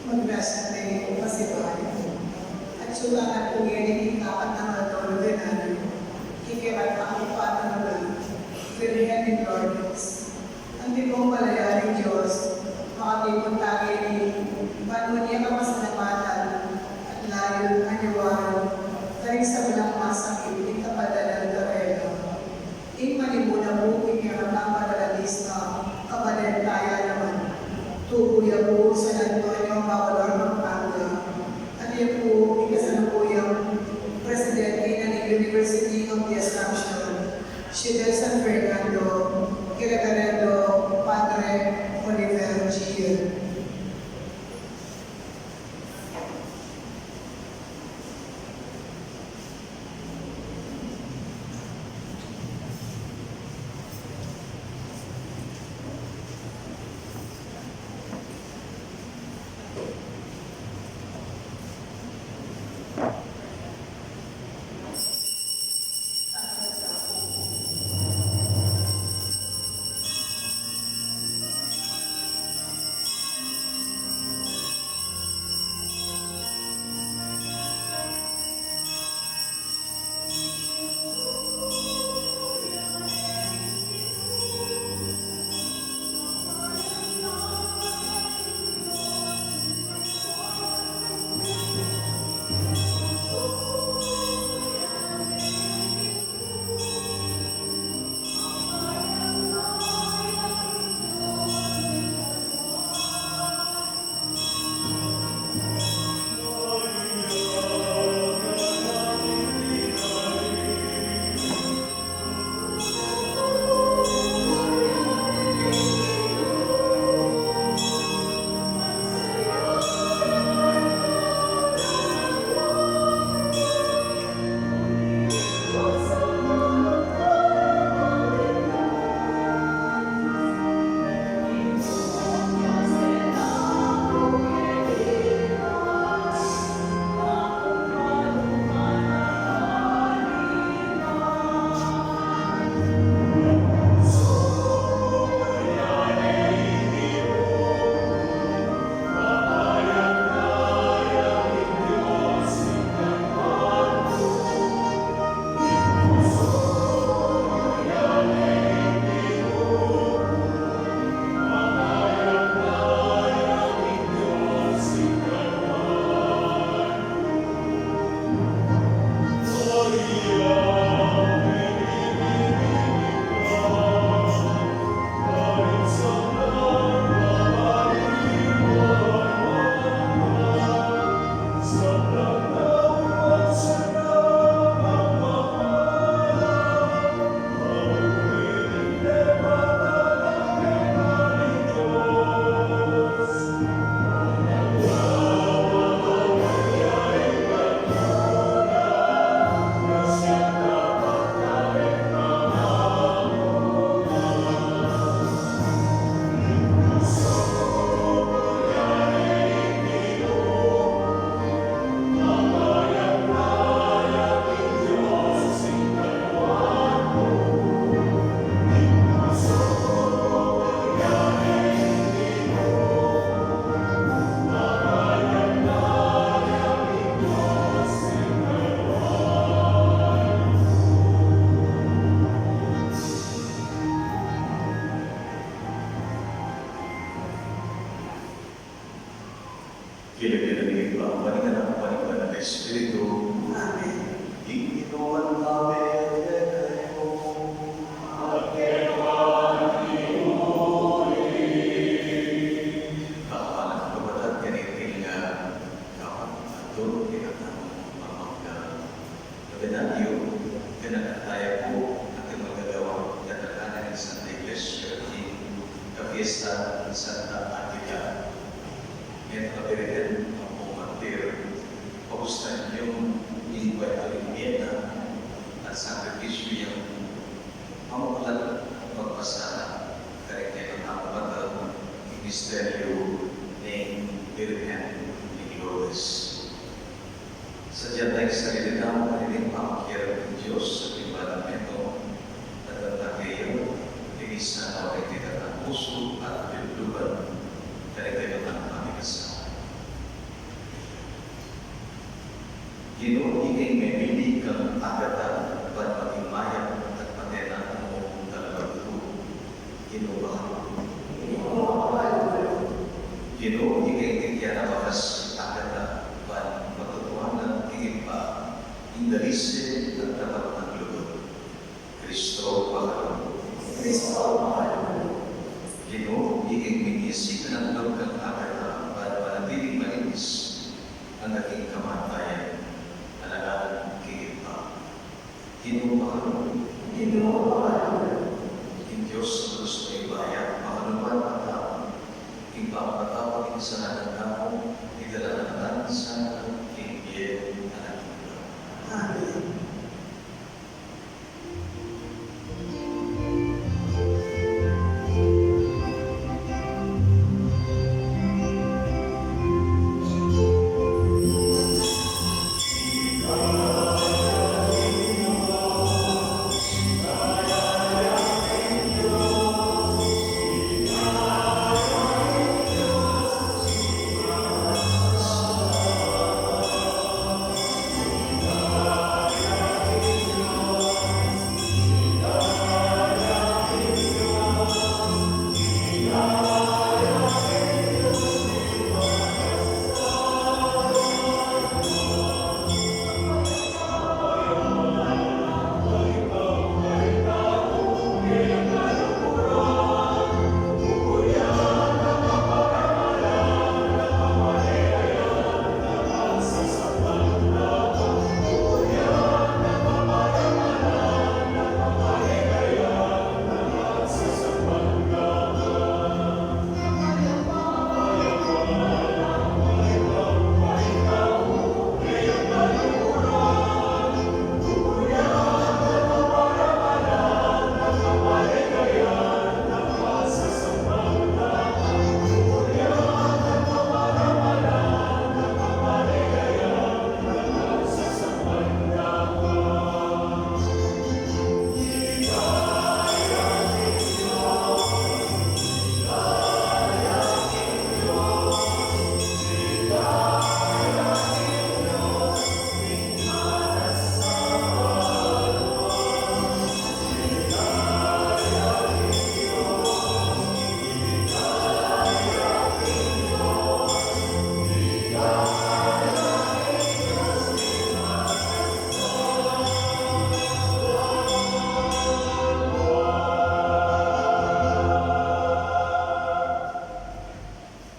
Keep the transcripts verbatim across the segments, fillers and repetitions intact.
Magmeasyat ne ing pasibayu. Atsu tana pu ngeni ing kapat a aldo ordinaryu king kekatamung patron a Virgen de Lourdes. Antimo ing malaya ning Dios, makatipun tamu ngeni ban nuan ya kapasalamatan at layun anyawaan karing sablang masakit king kapadanan da rela. Ing manimuna pu king kekatang padalanista, kabaden taya naman, tubu ya pu San Antonio, Bacolor, Pampanga, at iya pu ing kasalukuyang presidente na ning University of the Assumption, Ciudad San Fernando, kay Reverendo Padre Oliver G. Benanyu, kanaku tamu pu, ating magagawa, kanaku ning Santa Iglesia, ing kapiestan Santa Agata. Ngeni, a Birhen ampong martir, pagustan yu ing buhay alang mie na at sakripisyu yang pamakulat pagpasala, karing kekatamu mata ing misteryu ning Birhen ning Lourdes. Sadya tang sarili tamu, karing pamakialam ning Dios, sa pimbalan metung, at ang takeyo, inisan na ring kekatang pusu at lubluban, karing kekatang pamikasama. Ginu, ika ing memili kang Agata ban maging mayap at mate nang talapagtutu. Ginu, bahala. Ginu, ika ing titian a bakas Agata ban patutuanan king Ibpa ing dalise at tapat nang lugud. Kristo, bahala. Kristo, bahala. Ginu, ika ing mingisi nang lub kang Agata ban manatiling malinis angga king kamatayan, alang king Ibpa. Ginu, bahala. Ginu, bahala. Ing Dios a Gustong ibaya, pakaluban na tamu ing pamagpatawad king kasalanan tamu, idala na la tamu sana king bie alang angga. Amen.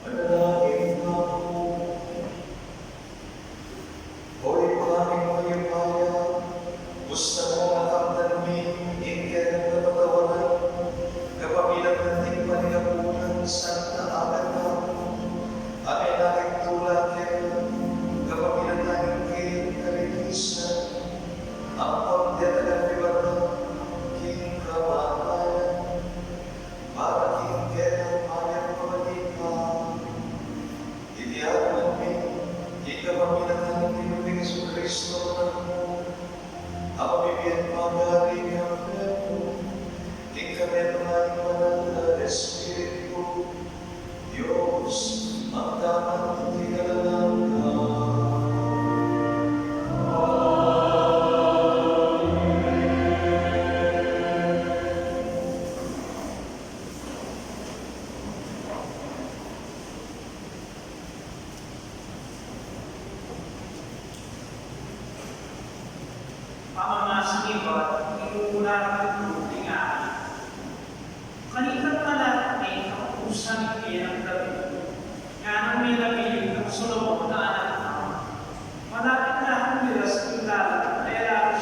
Manalangin tamu. O Ibpa ming mayupaya, busta mung akamtan mi ing kekang kapatawaran, kapamilatan ning paningabulan Santa Agata, a menakit tula keka, kapamilatan ning kekang kaligisan, ampon detagan mi bata king kamatayan, para king kekang mayap a balita. Iti aduan mi king kapamilatan ning Ginu ming Jesucristo, Anak mu, a mabibie at magari keka, king kametungan ning Banal a Espiritu, Dios, magtaman king alang angga. Amen. Pamamasan king ibat ning Ulat ning Tutu ning Anak. Kanita pala ning kautusan ning reyna David, ngana nang mayap i Solomon a anak na, malapit na nang miras king dalan a e la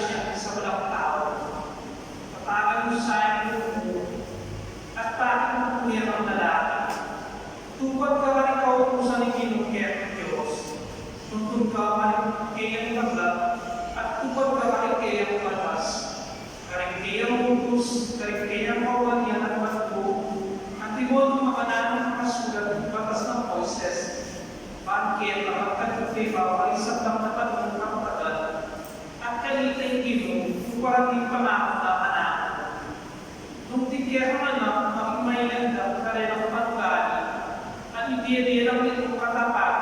Karing kayang kawagan ya at batu, antimo nung makananu a masulat king Batas nang Moises, bang keta magkadtu kaybat karing sablang napadung patagal, at kanita ing Ginu, kukuaran ning pangakung kanaku. Nung ding kekang anak maging maingat karing panugali, at ibie na ning katapat,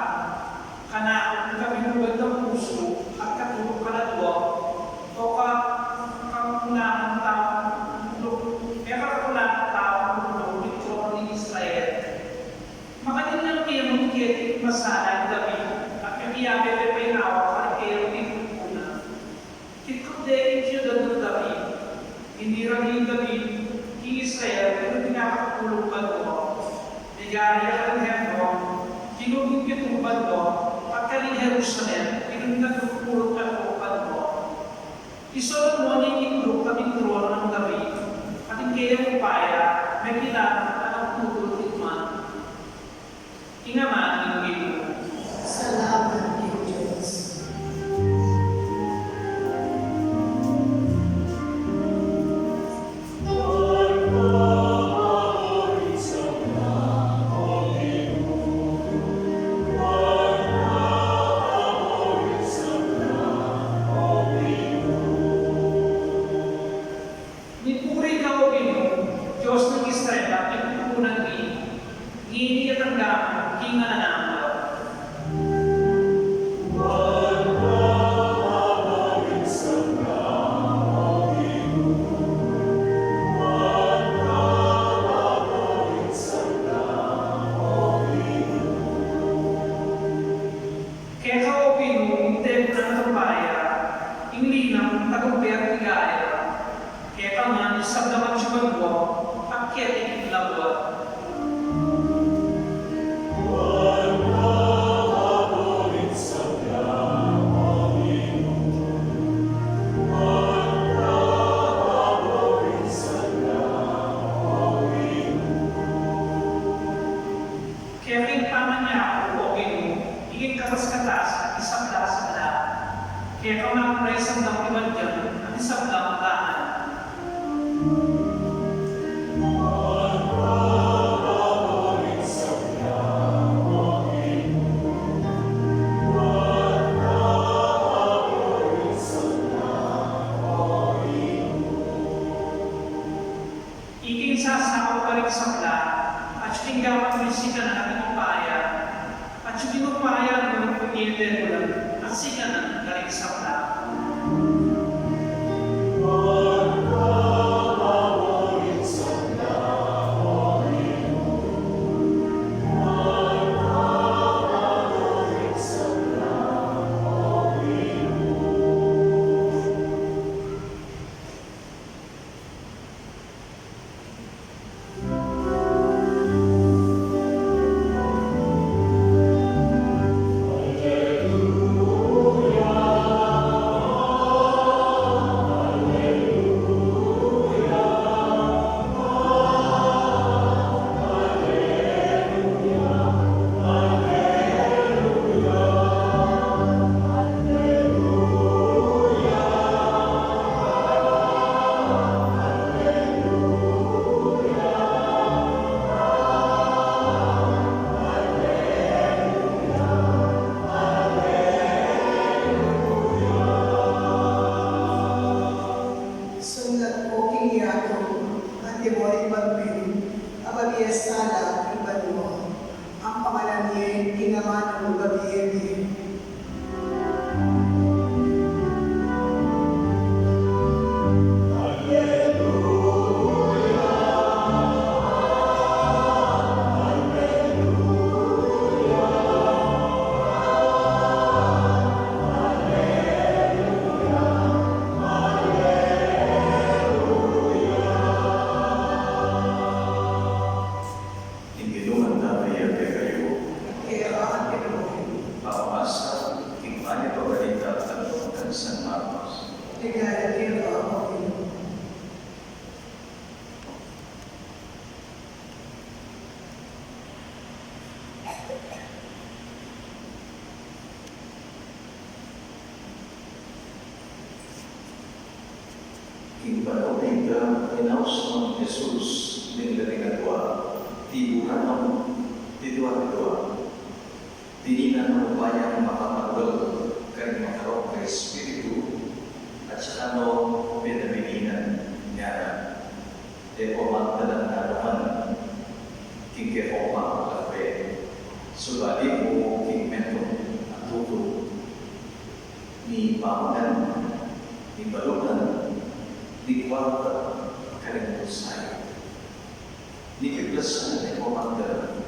kanaku ing kabilugan nang pusu, at katurung kaladua, o ka, kakulangan taung lugud, e kakulangan taung lugud king trono ning Israel. Makadinnan kaya nung keti masalang David, at kaya pepe ing awa karing kayang tinutunan. Kitkut de king siudad nang David, inira ning David king Israel, ining pinakapulung banua. Megarya karing Hebron, king pitung banua, at karing Jerusalem, ining nagpupulung katlung banua. I Solomon ing kinulung king trono nang David, at ing kayang upaya, mekilangan at nagtutultiman. Ing amanu ning Ginu. Salamat king Dios. Mipuri ka, O Ginu, Dios ning Israel, king pupunan mi, ngeni at angga man king alang angga. Keka, O Ginu, ing templung ampaya, ing linang tagumpay at ligaya. Keka man ing sablang atyu banua, agyat ing labuad. Keka ing pamanyaku, O Ginu, ing katas-katasan, ing sabla-sabla. Keka man ing sablang pimadyan, at ing sablang kanan. Ika ing sasaup karing sabla, at ika ing gamat ning sikanan a upaya, at ika ing upaya ning pagkakaibat, at sikanan karing sabla. Sumulat ku king yatu, antimo ring bambu a babie sala king banua, ing pangalan na ning amanu babie-bie. Ing Ginu manatili ya kekayu. Keka man rin. Pamamasa king Mayap a Balita alang kang San Marcos. Ligaya keka, O Ginu. King panaun a ita, inaus nang Jesus ding labing atua, tiburan na mu, titua-titua. Tininan na mu pa yang makatanggal karing makarok a espiritu, at saka no pinabiginan, ngana, e ko magdalan na naman king kekong makalakbe, subali mu king metung a tutu. Ni pamunan, ni balutan, ni kuarta, karing bulsayu. Ni piplasan, ni komanda.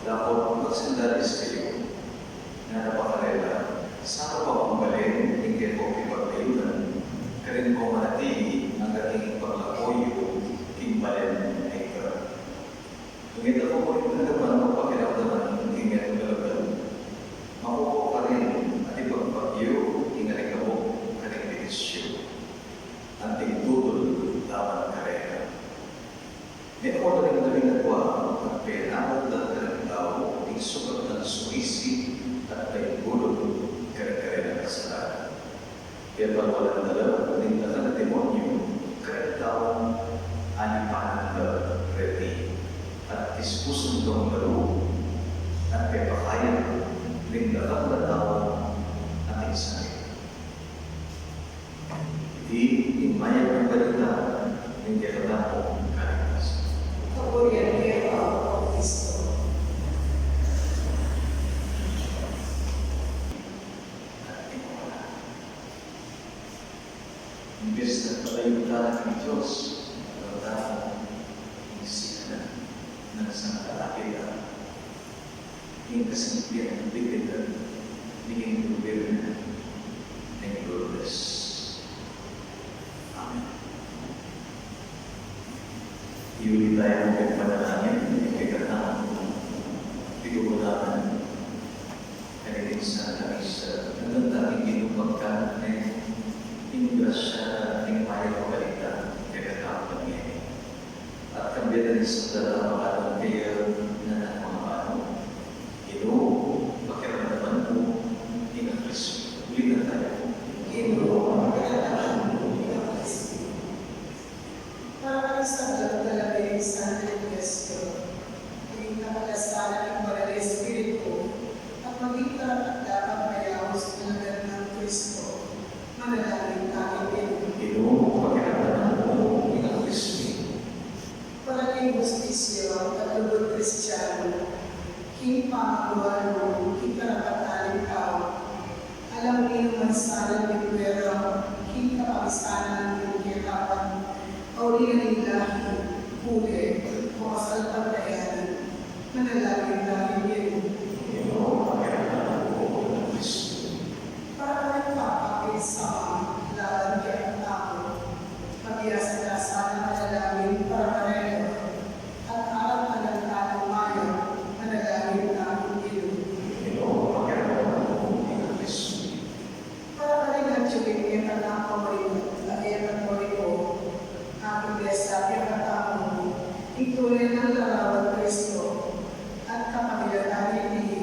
Dapot magsandal ya Espiritu, ngana pa karela, sara pa bang balen ing kekong pagtayunan, karing kong manatili angga king paglako yu king balen a ita. Nung ita ko rin nang dapan magpakiramdaman king metung a lugar, makuko karin at ipagpatyu ing alikabok karing binis yu, anting tutul laban karela. Meko na ring labing atua at penabal da karing tau ing sukat nang sumisi at paingulung karing karelang kasalanan. Pepalwalan da la ring dakal a demonyu karing taung alipanan da reti, at kiskusan da la ring at pepakayap ring dakal a taung ating sakit. Iti ing mayap a balita ning kekatamung kaligtasan. Kapurian keka, O Kristo. Imbes na palayu tana king Dios, palayu tana king sikanan nang sangkalapit a ing kasimplihan ning biblia, naging gobyerno na ning Lourdes. Amen. Iyuli tamu king panalangin, ing kekatamung pigugulaman, kaniting Santa Misa, nandang tating ginupagkan ne, ing grasya, ing mayap a balita, kekatamung ngeni. At kambe na rin sa dala, mga anak kaya, na anak mga mano. Ginu, pakiramdaman mu ing Kristo. Ulitan tamu. Ginu, pakiramdaman mu ing Kristo. Para kami sa dalang dala ning Santa Iglesia, maging kapalasanan ning Banal a Espiritu, at maging karapat-dapat mayaus na lagan nang Kristo. Manalangin tamu, Ginu. Ginu, pakiramdaman mu ing Kristo. Para king hustisya at lugud Kristiyanu, king pamagwalu, king karapatan ning tau, alang ninumang salan ning pera, king kapakisanan ning kekawan, kaulian ning lahi, bule, o kasalpantayanan. Manalangin tamu, Ginu. Ginu, pakiramdaman mu ing Kristo. Para kami papakit sa laban kekatamu, pabiasan na sana manalangin para karela, at aral na lang tanang mayap, manalangin tamu, Ginu. Ginu, pakiramdaman mu ing Kristo. Para karing atyu king kekatamu, at e Katoliko, at Iglesia kekatamu, ing tune nang larawan Kristo, at kapamilatan niti,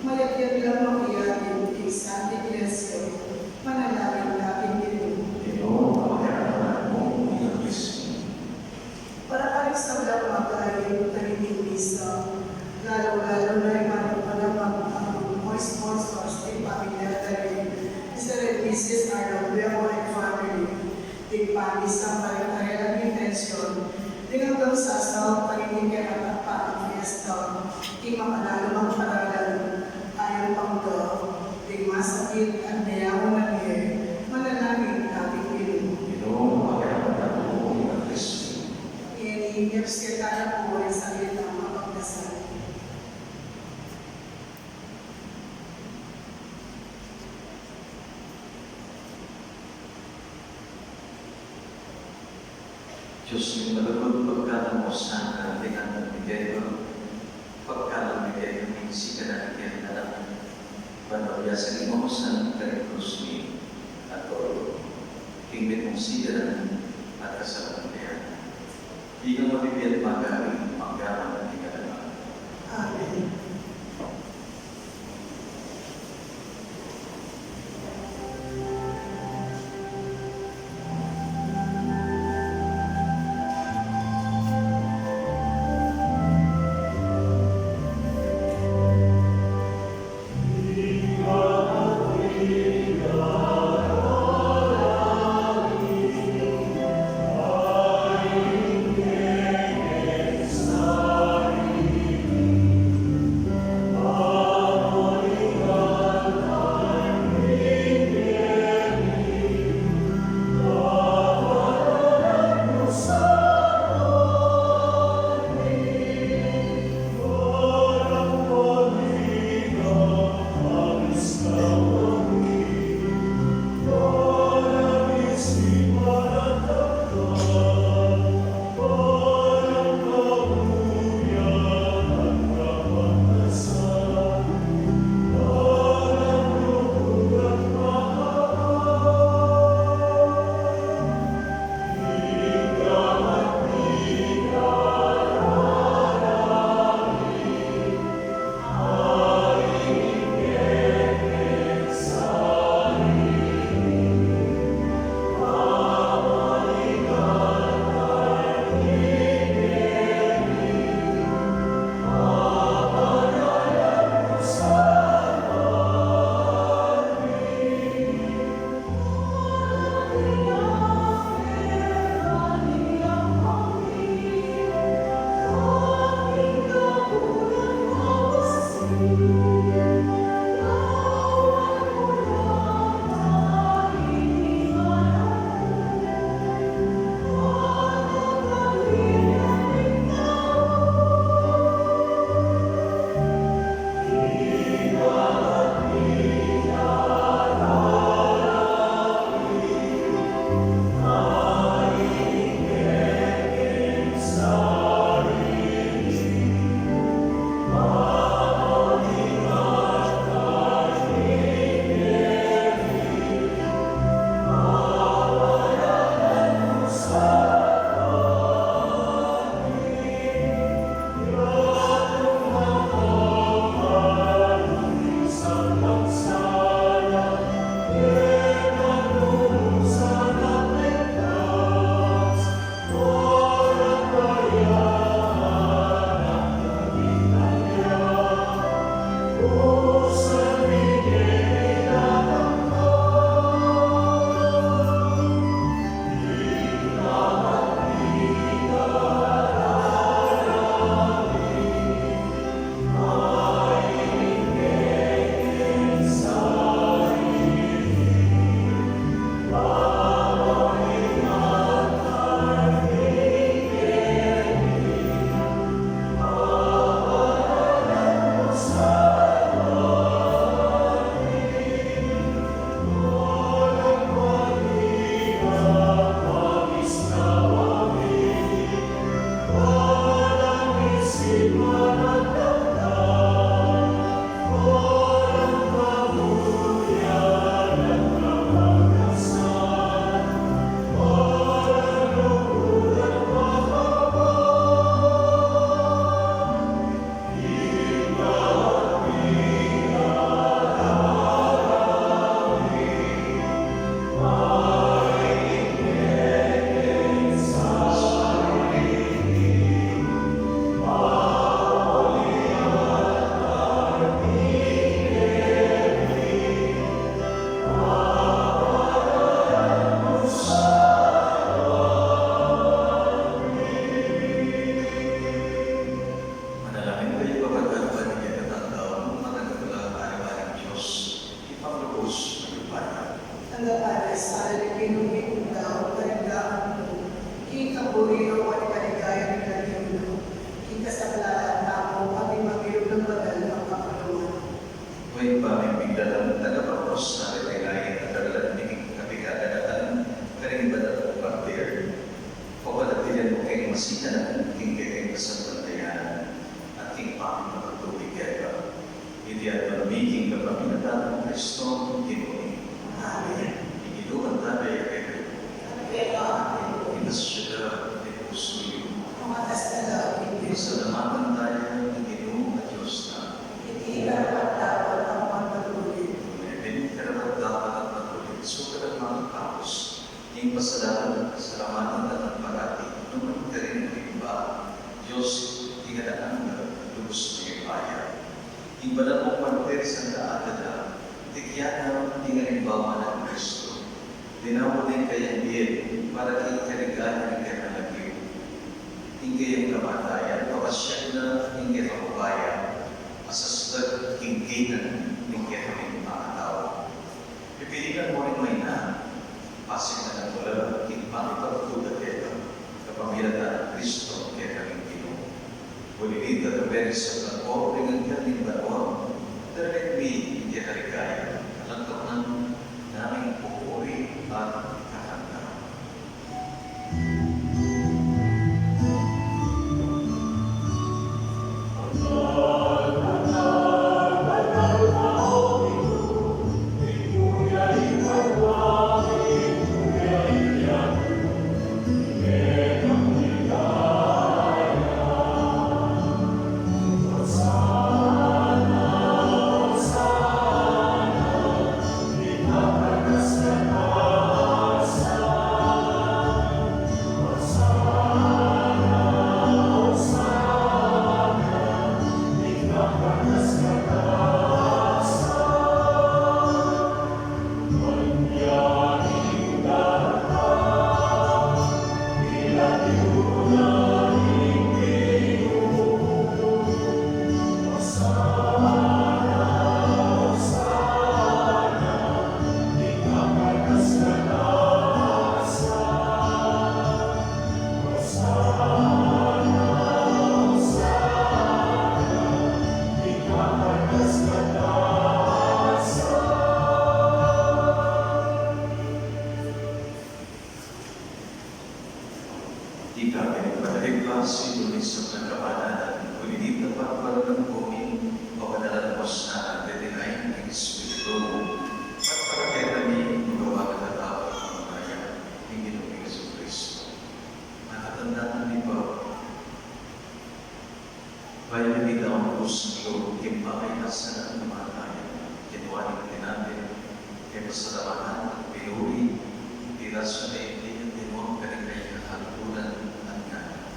mayagyagang makiabe king Santa Iglesia, manalangin tamu, Ginu. Ginu, pakiramdaman mu ing Kristo. Para karing sablang makaalyari king misa, lalu-lalu na ing manukalang, mga sponsors, king pamilya da ring Mister and Missus Arnold Bebo and family, king pamisang pare-parelang intensyun, ding anggang sasaup king kekatang fiesta, king makananu mang paralan, ayang pangga, ding masakit at meyaun a bie, manalangin tamu, Ginu. Ginu, pakiramdaman mu ing Kristo. Ngeni, miyabsenta na pu ing salitang mapagdasal. Dios ming malugud, pagkalub mu sana ing lingad mi keka, pagkalub mi keka ing sikanan ning kekang Anak, ban mabiasa ing mausan karing krus mi, at toro king mitmung sikanan at kasalpantayanan. Ika mabibiat magari, magari king alang angga. Amen. Padre, sana ning Ginu mikung da o kaligtaan mu king kaburian at kaligayan ning Ginu, king kasaplalan tamu, at ning mangilub nang banal a kapalungan. O Ibpa ming migdalan, tagapagpus na rin tayo, at daralan mi king kapikaganakan karing banal a partir. Papalatilian mu keng masikan king kekeng kasalpantayanan at king pamipagtubig keka. Iti aduan mi king kapamilatan nang Kristo, Ginu mi. Amen. Ing Ginu mantabe ya kekayu. At keka. Itas ya king pusu yu. Pasalamatan taya ing Ginu a Dios ta. Iti karapat-dapat at matulid. Amen. Karapat-dapat at matulid. So, karapat-dapat. Ing pasalamat, salamatan da nang parati, nukarin karin, Ibpa, Dios king alang angga, lubus mayupaya. Ing banal mung partir, Santa Agata, tikian na ing alimbawa nang Kristo. Dinaun na ing kayang bie para king kaligayan ning kekang lagyu. Ing kayang kamatayan, papasiag na ing kekang upaya, asaslag king kaynan ning kekang pangatawa. Pipilian mu ring maina, pasignan mu la king pamipagduda keka, kapamilatan nang Kristo kekami Ginu. Uli nita, kaberisag na ko ring anghel ning banua, daralit mi ing kekang ligaya, alang kapnan naming pupuri at kakanta. Ika, ing panalig pa, sinulisan na kapananan, uli nita, pagparalan ku mi, pabanalan mu sana, deti na ing Espiritu mu, at para kekami, magawa na katawa, ang kaya, ing Ginu ming Jesucristo. Nakatandanan ni pa, Bayu mi daun pusu king pamagkasakit nang kamatayan, kinua ne ing tinape, king pasalamatan, pinuri, pirasu ne iti, tinua, karing kayang kahaluguran, at ngana: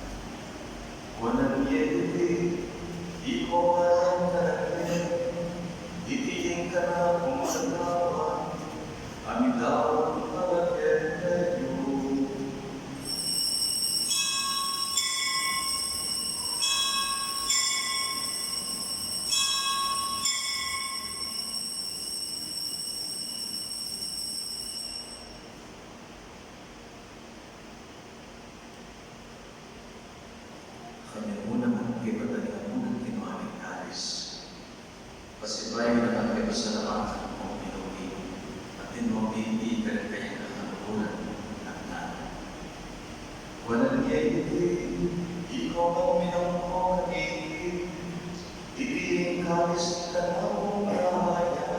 Kuanan ye iti, ikong ngan, kanan ye, iti ing kanakung katawan, a midaun para kekayu. Kanyan mu naman, kaybat ning apunan, kinua ne ing kalis. Pasibayu na ngan king pasalamatan, minum mi, at tinua mi, iti ing kekayang kahaluguran, at ngana: Kuanan ye iti, ikong ngan, minum ko keni, iti ing kalis ning kanakung daya,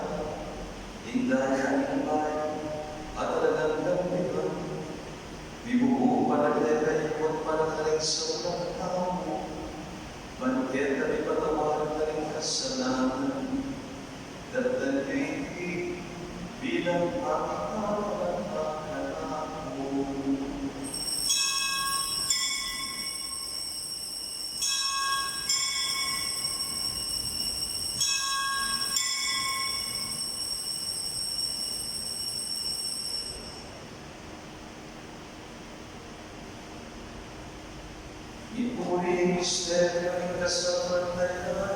ing daya ning bayu at alang anggang ligayu, mibubung para kekayu at para karing sablang tau, ban keta mipatawad karing kasalanan. Datnan yu iti bilang pamipatawad kanaku. Ing puri ning misteryu ning kasalpantayanan.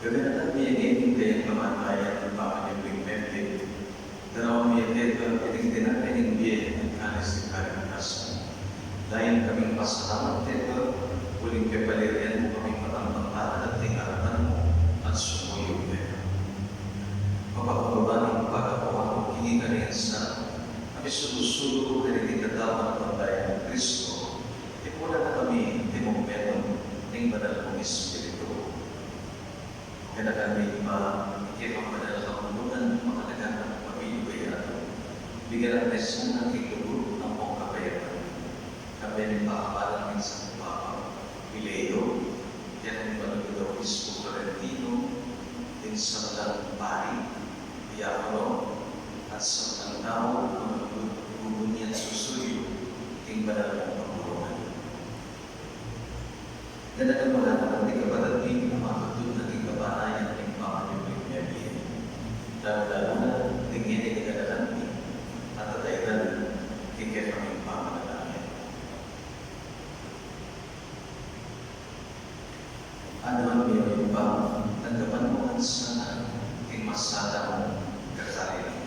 Gaganakan mi ngeni ing dayang kamatayan ning pamanyubling mebie. Daraun mi ing tinape ning bie at kalis ning kaligtasan. Lalu kaming pasalamat keka, uling pepaliran mu kaming matang pangaralan king arapan mu at sumuyu keka. Mapakumbaba ning pagkakaunawa king kanian sa, a misulu-sulu king katawan at daya nang Kristo, tipunan na kami king metung ning Banal mung Espiritu. Ganakan me pa ing kekang banal a kapulungan, makalaga at mabibigay atin. Bigyan na kami sana king lugud ampong kapayapan. Kambe ning pakapalan ning Santo Papa, Leo, kekang banal a obispo Florentino, ding sablang pari, diakono, at sablang tau a maglugud, gugunyan, susuyu king banal mung kapulungan. Ganakan mu la naman ding kapatad ming matutun na king kapanayan ning pamanyubling mebie. Lalu-lalu na ding ngeni kaganakan mi, at tataydan king kekaming pamanalangin. Aduan mi, O Ibpa, tanggapan mu ngan sana king masasamang kakarili.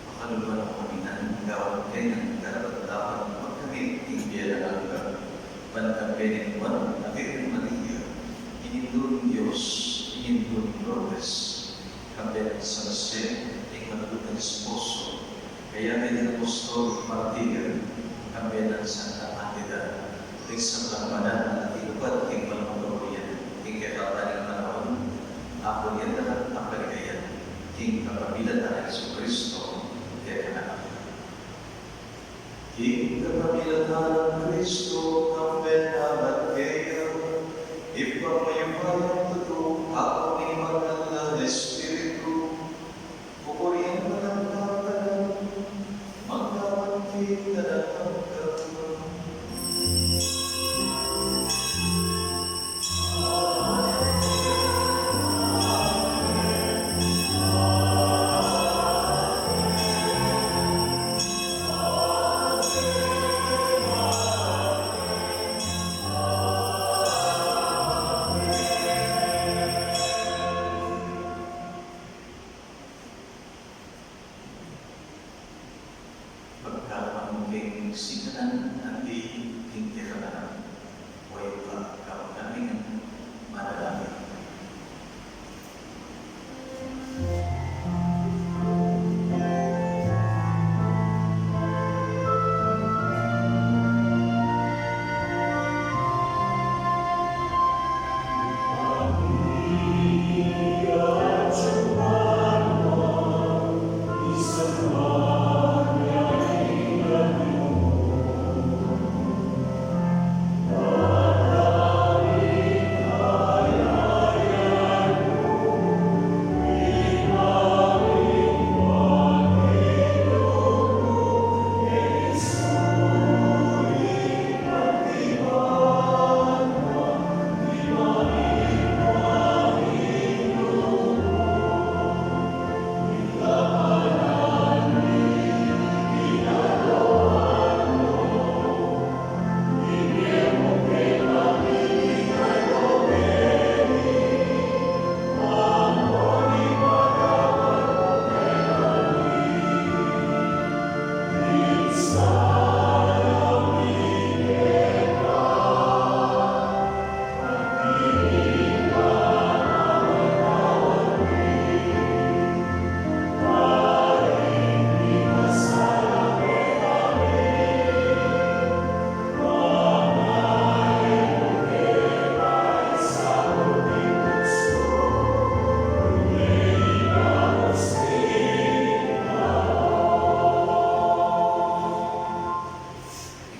Pakaluluan mu kami ngan gawan kami ning karapat-dapat magkamit king bie alang angga, ban kambe ning Nuan a Birhen Maria, ing Indu ning Dios, ing Indu ning Lourdes, kambe nang San Jose, ing malugud nang esposo, kayari ding apostol, martir, kambe nang Santa Agata, ding sablang banal a tinupad king banal mung kaburian king kekaban ning panaun, apurian da ka at paligayan king kapamilatan nang Jesucristo, kekanaku. King kapamilatan nang Kristo, kambe na at keya, Ibpang mayupayang tutu, Apu ning Banal a Espiritu, pupurian ka nang kanan, mangga man king kanan angga. Pagkaluban mu king sikanan, anti king kekanakan, o Ibpa, kapaganangan, manalangin.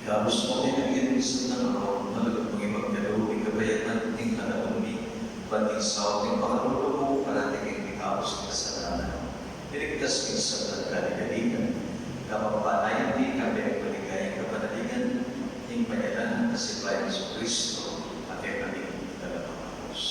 Ikabus mu kami king sablang alok, malugud mung ipagkalub ing kapayapan king anak mi, ban king saup ning pakalulu mu, parati kaming ikabus king kasalanan, iligtas king sablang kaligaligan, kapagpanayan mi kambe ning maligayang kapanaligan, ing panyalan nang Ginu nang Jesucristo, a kekaming Tagapagtubus.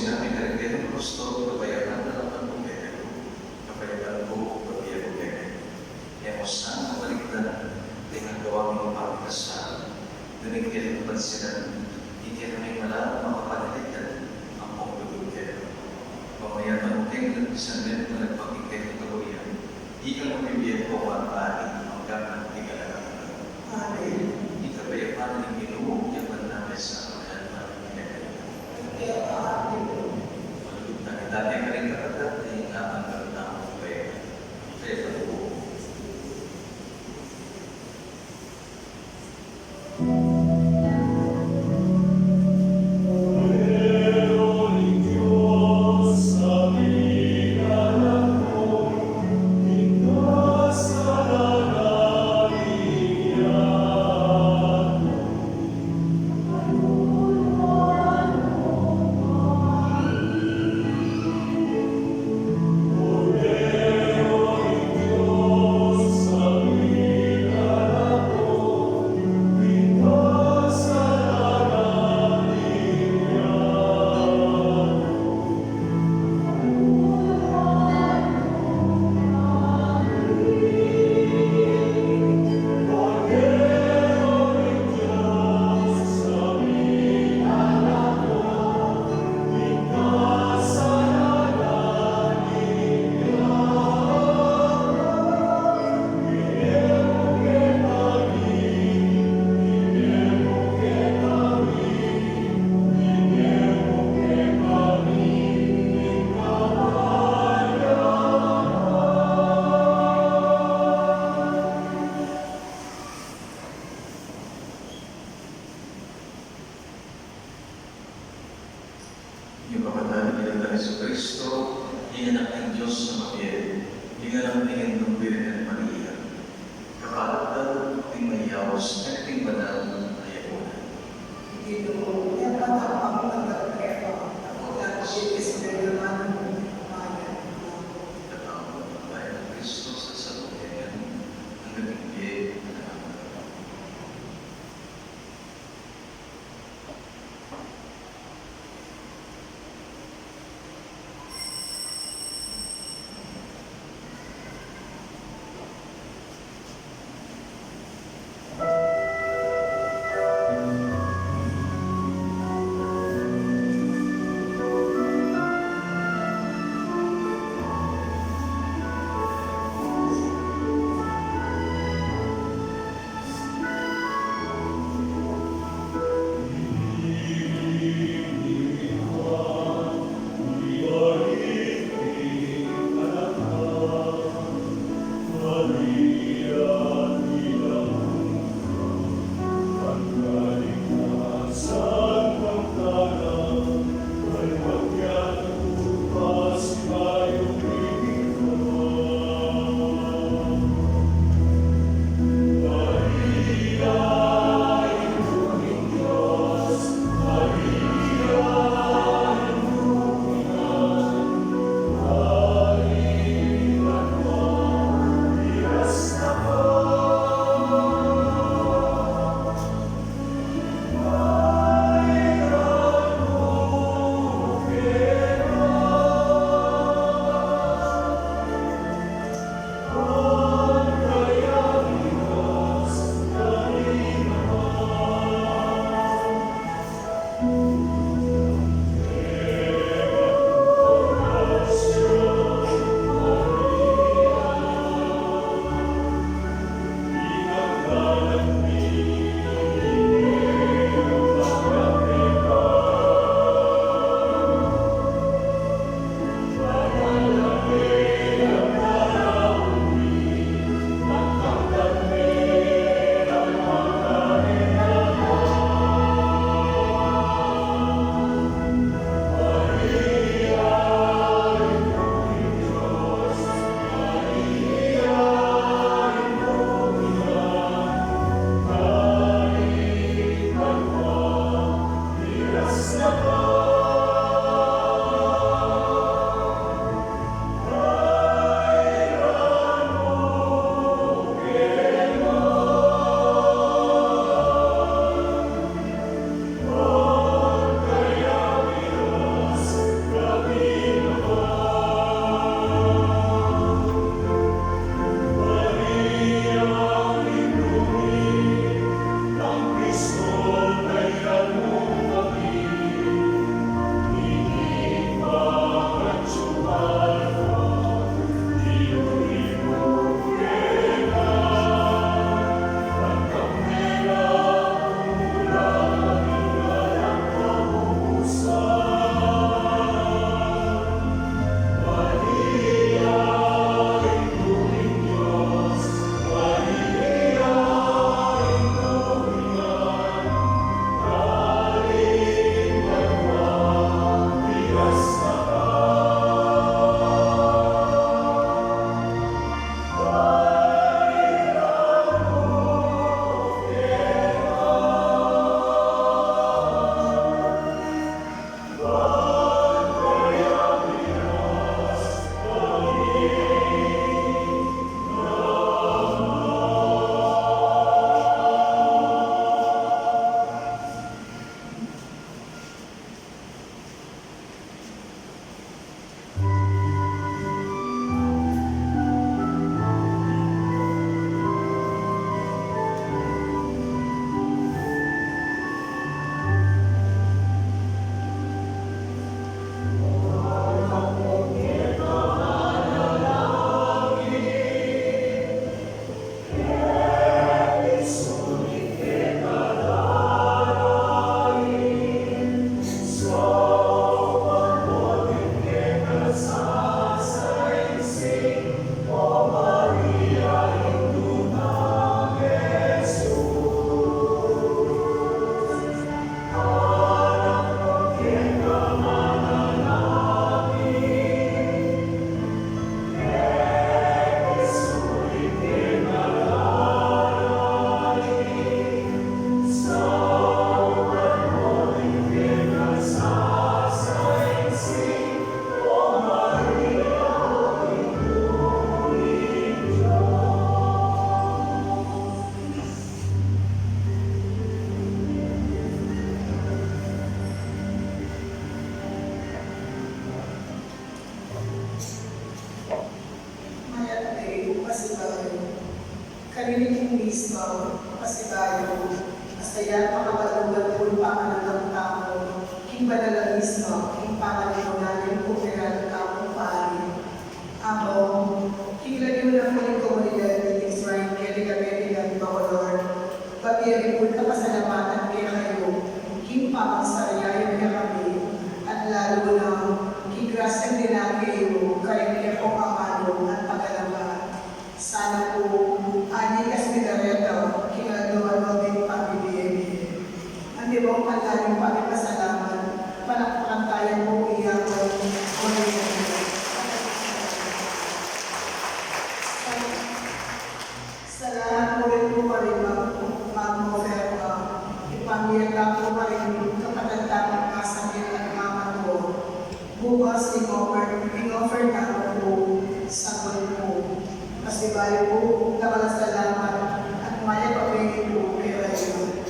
Sinabi na rin kaya ng apostol, "Kapayapan na naman ku kekayu, kapayapan ku ibie ku kekayu." E mu sana balikdan ding agawa ming pamikasal, ding kekayu pansinan, ing kekami ngan la makapanaligan ampong lugud kekayu. Pamayapan mu keng nagpisanmen, nagpakikek kaburian, ikang mabibie ku man bani, manggang king alang angga. Amen. Ing kapayapan ning Ginu, yaban na mesa, makanyan man king kekayu. Malugud na kita, kekayung kapatad, ing ating kapayapan. Kaya po. Ing kapatad ning Ginu tang Jesucristo, ing Anak ning Dios a mabie, ing Anak ning Indung Birhen Maria, kapalad da ring mayaus at ring banal a yapunan. Ginu, yapat ang pagtanggap kaya, ako na ko siya sa kailangan ng bayan. Katawan ng bayan ng Kristo sa salukuyan, hanggang king bie alang angga. King mismo, pasibayu, basta ya makabaluan pu ing pamananam tamu king banal a mismo, king pamalimunan ning kupiran tamung pari. Amo, king lagyu na pu ning komunidad ning Shrine Catholic American Bacolor, babie mi pung kapasalamatan kekayu king pamagsarya yu kekami, at lalu na king grasyang dinan yu karing kekong amanu at paganakan. Sana pu, ani kas mi dareto, king aldo-aldo ding pamibie mi. Antimo ing malalim a pamipasalamat, palakpakan taya pu ing Ginu. Salamat pu rin pu karing mag-, mag-offer, ah, ipamie ta pu karing kapatad tamung masakit at mamatwa. Bukas, ing-offer, ing-offer na pu, sabun pu. Pasibayu pu, dakal a salamat at mayap a bie pu kekayu.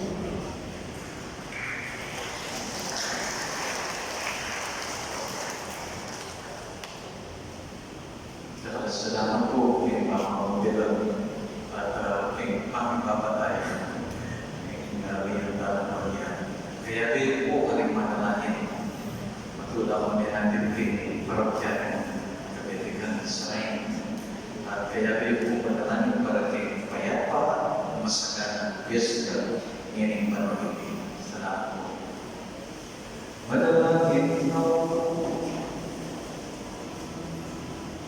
Dakal a salamat pu king pamamabilang at, ah, king pamipapatay ning, ah, Birhen Maria. Kayabe yu pu karing manalangin. Matula kami nandin king parokya ning Kabetikan Shrine. At kayabe yu pu manalangin para king payapa, masaganang piyesta ngening banal a aldo. Salamat pu. Manalangin tamu.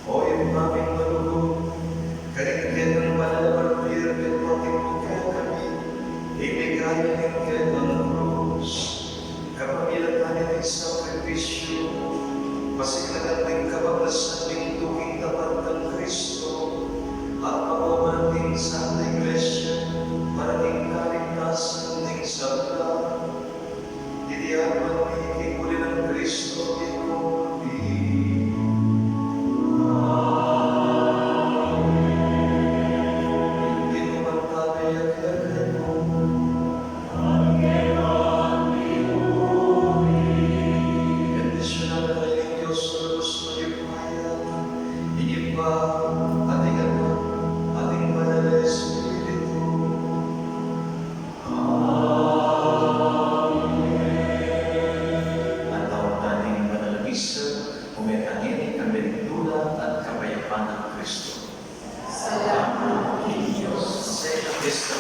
O Ibpa ming malugud, karing kekang banal a martir, pepati mu kekami ing ligaya ning kekang krus. Kapamilatan niting sakripisyu, pasikladan ring kabagasan ning tuking tapat nang Kristo, at pagpamananting Santa Iglesia, para king kaligtasan ning sabla. Iti aduan mi king uli nang Kristo, Ginu mi. Amen. Ing Ginu mantabe ya kekayu. Bendisyunan na kayu ning Dios Todopoderoso, Ibpa, ing Ibpa, at ing Anak, at ing Banal a Espiritu. Amen. Atawan ta ing banal a misa, ume ta ngeni king bendura at kapayapan nang Kristo. Salamat king Dios. Masaya ing pista.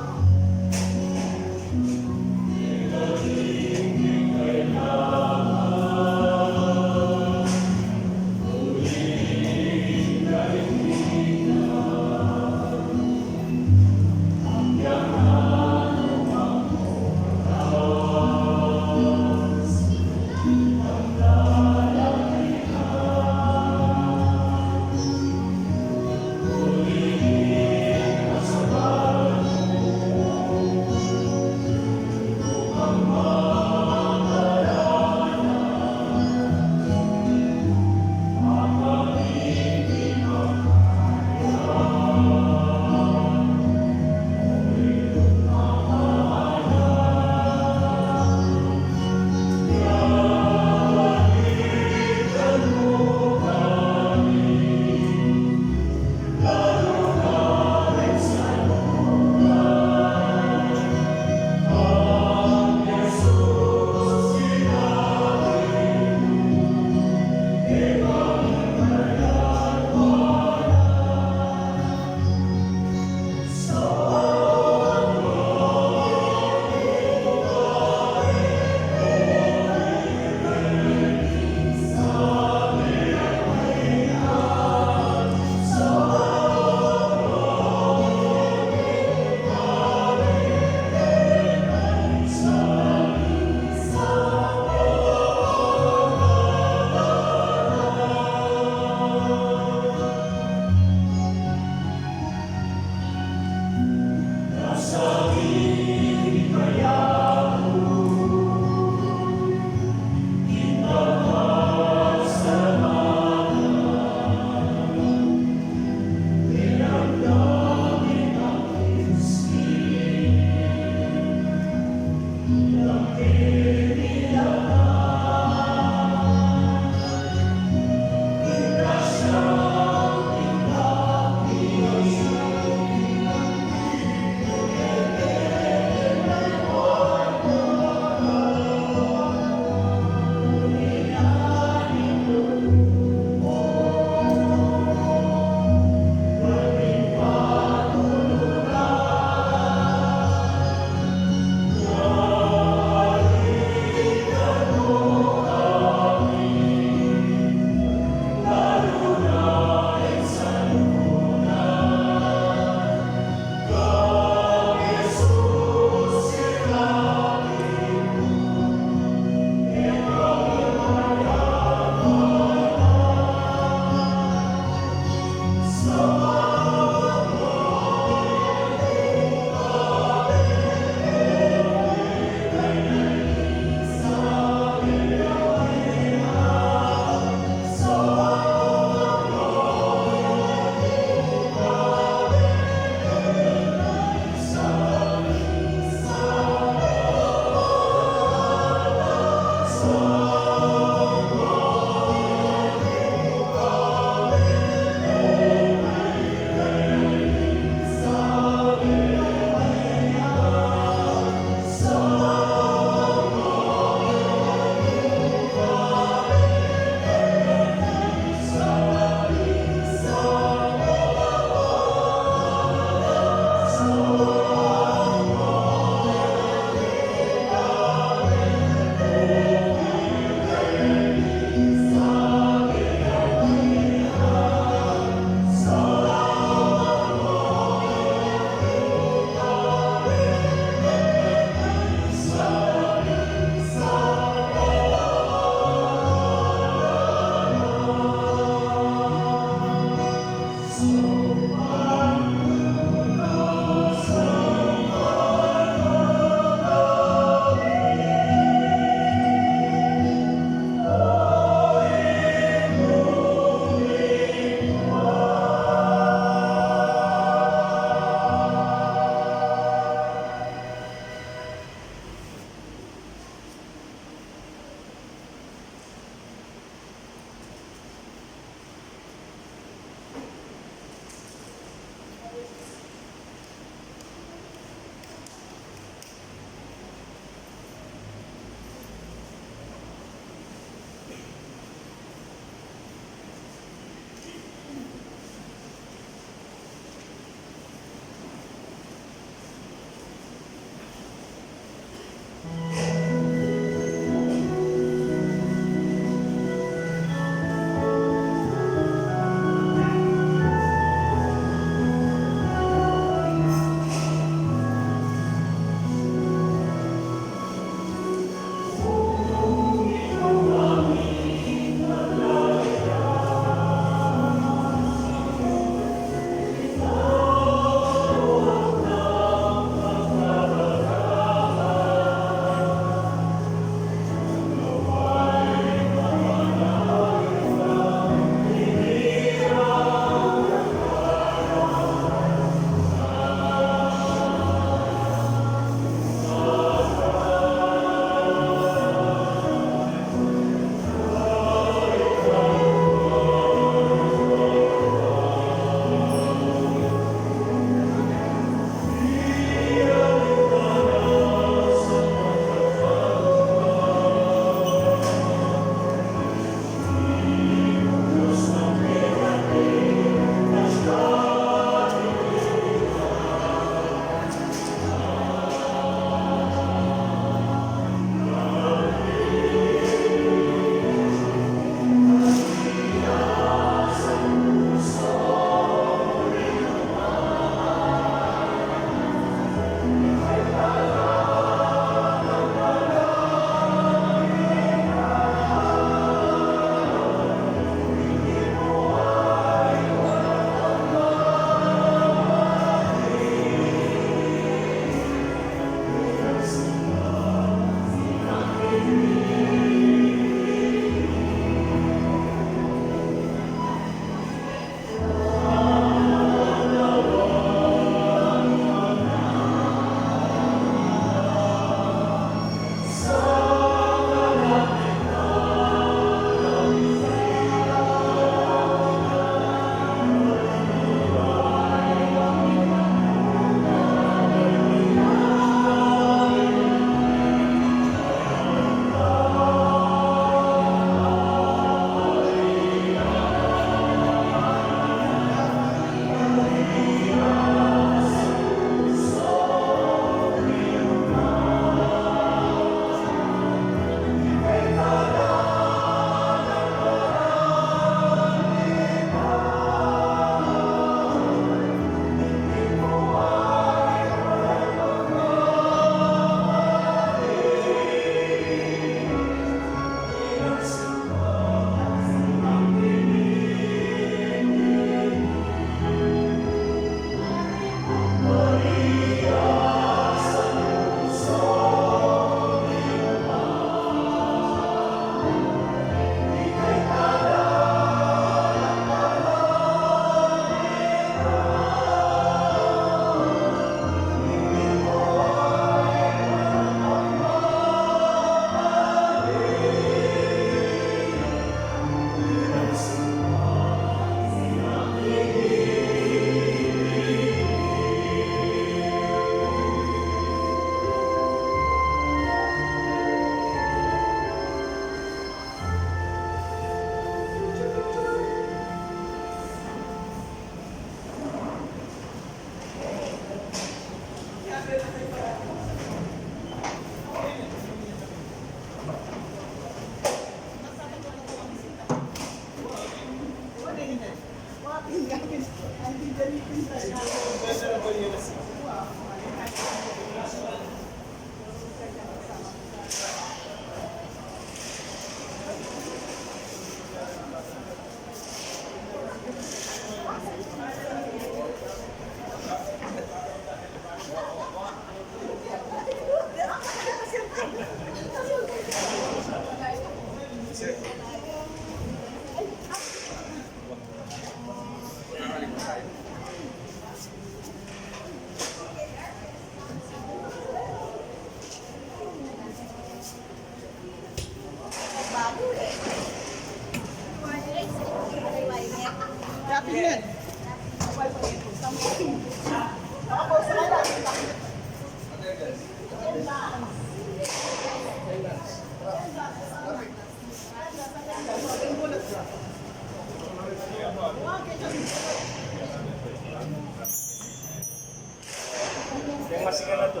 Deng masikan na tu,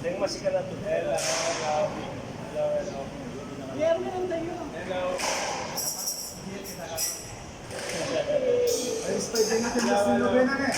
deng masikan na tu. Hello, hello. Hello, hello. Hello. Ay, spy din natin, mas nilubay na, eh.